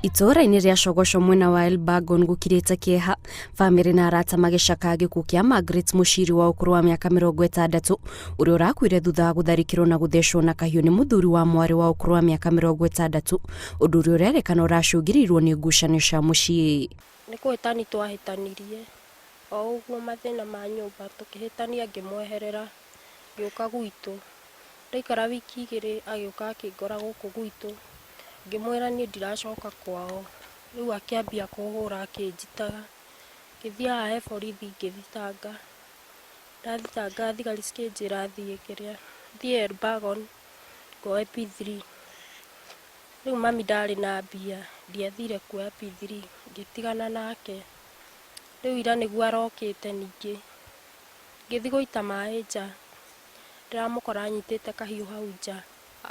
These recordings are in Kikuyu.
Itũũra-inĩ rĩa Cogoco mwena wa Elburgon gũkirĩte kĩeha, bamĩrĩ na arata magĩcakaya gĩkuũ kĩa Margaret Mũciri wa ũkũrũ wa mĩaka 60 ũrĩa ũrakuire thutha wa gũtharĩkĩrwo na gũthecwo na kahiũ nĩ mũthuri wa mwarĩ wa ũkũrũ wa mĩaka 60, ũndũ ũrĩa ũrerĩkana ũracũngĩrĩirio nĩ ngucanio cia mũciĩ. Nĩ kũhĩtani twahĩtanirie, o ũguo mathĩna ma nyũmba tũkĩhĩtania ngĩmweherera ngĩũka gwitũ. Ndaikara wiki 2 agĩũka akĩngora gũkũ gwitũ, ngĩmwĩra niĩ ndiracoka kwao. Rĩu akĩambia kũhũra akĩnjitaga, ngĩthiĩ haha he borithi ngĩthitanga, ndathitanga thigari cikĩnjĩra thiĩ kĩrĩa, thiĩ Elburgon ngoe P3. Rĩu mami ndarĩ na mbia, ndiathire kuoya P3, ngĩtigana nake. Rĩu ira nĩguo arokĩte ningĩ, ngĩthiĩ gũita maĩ nja, ndĩramũkora anyitĩte kahiũ hau nja.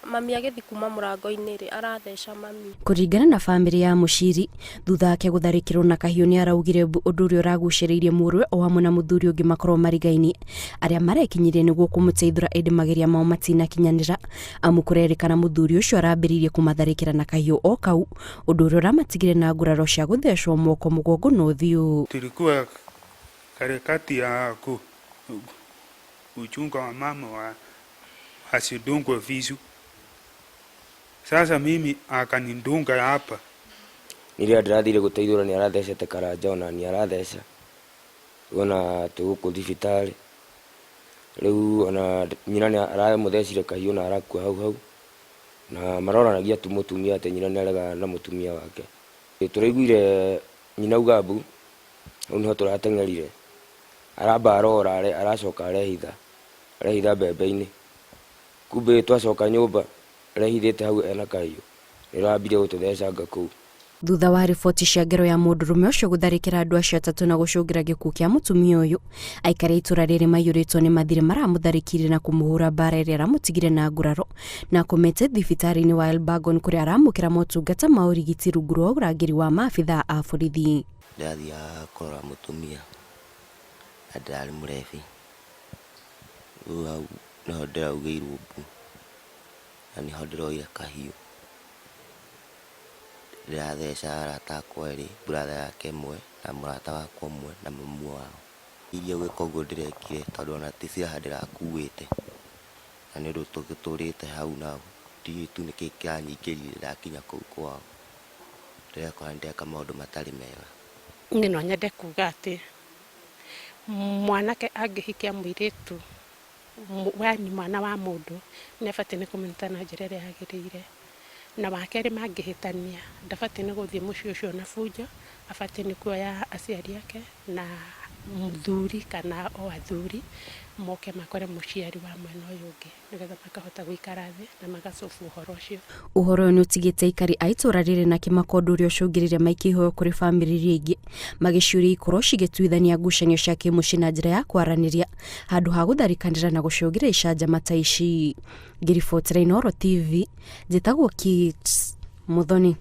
Mami agĩthiĩ kuma mũrango-inĩ rĩ, aratheca mami. Kũringana na bamĩrĩ ya Mũciri, thutha wake gũtharĩkĩrwo na kahiũ nĩ araugire mbu ũndũ ũrĩa ũragucĩrĩirie mũrũwe o hamwe na mũthuri ũngĩ makorwo marigaini arĩa marekinyirie nĩguo kũmũteithũra ĩndĩ mageria mao matinakinyanĩra amu kũrerĩkana mũthuri ũcio arambĩrĩirie kũmatharĩkĩra na kahiũ o kau ũndũ ũrĩa ũramatigire na nguraro cia gũthecwo moko, mũgongo na ũthiũ. Tulikuwa katikati ya kuchunga wamama wa asidungwe visu. Sasa mimi akanidunga hapa. Rĩrĩa ndĩrathire gũteithũra nĩ arathecete karanja ona nĩ aratheca. Ona twĩ gũkũ thibitarĩ. Rĩu ona nyina nĩ aramũthecire kahiũ na arakua hau hau. Na maroranagia tu mũtumia atĩ nyina nĩ aregana na mũtumia wake. Tũraiguire nyina auga mbu, hau nĩho tũrateng'erire. Aramba arora aracoka arehitha, arehitha mbembe-inĩ. Kumbe twacoka nyũmba arehithĩte hau ena kahiũ. Nĩrambire gũtũthecanga kũu. Thutha wa riboti cia ngero ya mũndũrũme ũcio gũtharĩkĩra andũ acio atatũ na gũcũngĩra gĩkuũ kĩa mũtumia ũyũ, aikari a itũra rĩrĩ maiyũrĩtwo nĩ mathirĩ maramũtharĩkĩire na kũmũhũra mbara ĩrĩa aramũtigire na nguraro na akomete thibitarĩ-inĩ wa Elburgon kũrĩa aramũkĩra motungata ma ũrigiti rungu rwa ũrangĩri wa maabithaa a borithi. Ndĩrathiaga kũrora mũtumia na ndĩrarĩ mũrebi. Rĩu hau nĩho ndĩraugĩirwo mbu na nĩho ndĩroire kahiũ. Ndĩratheca arata akwa erĩ, brother yake ĩmwe na mũrata wakwa ũmwe na mamu wao. Iria gwĩka ũguo ndĩrekire tondũ ona ti silaha ndĩrakuĩte na nĩ ũndũ tũgĩtũrĩte hau na ndiũĩ tu nĩkĩ kĩranyingĩrire ndakinya kũu kwao. Ndĩrekora nĩndeka maũndũ matarĩ mega. Niĩ no nyende kuga atĩ mwanake angĩhikia mũirĩtu, yani mwana wa mũndũ, nĩ abatiĩ nĩ kũmũnyita na njĩra ĩrĩa yagĩrĩire. Na wa kerĩ mangĩhĩtania, ndabatiĩ nĩ gũthiĩ mũciĩ ũcio na bunjo, abatiĩ nĩ kuoya aciari ake na mũthuri kana o athuri moke makore mũciari wa mwena ũyũ ũngĩ nĩgetha makahota gũikara thĩ na magacobu ũhoro ũcio. Ũhoro ũyũ nĩ ũtigĩte aikari a itũũra rĩrĩ na kĩmako ũndũ ũrĩa ũcũngĩrĩire maikie ihoyo kũrĩ bamĩrĩ iria ingĩ magĩciũria ikorwo cigĩtuithania ngucanio cia kĩmũciĩ na njĩra ya kwaranĩria handũ ha gũtharĩkanĩra na gũcũngĩra icanjama ta ici. Ngĩribotera Inooro TV, njĩtagwo Kate Muthoni.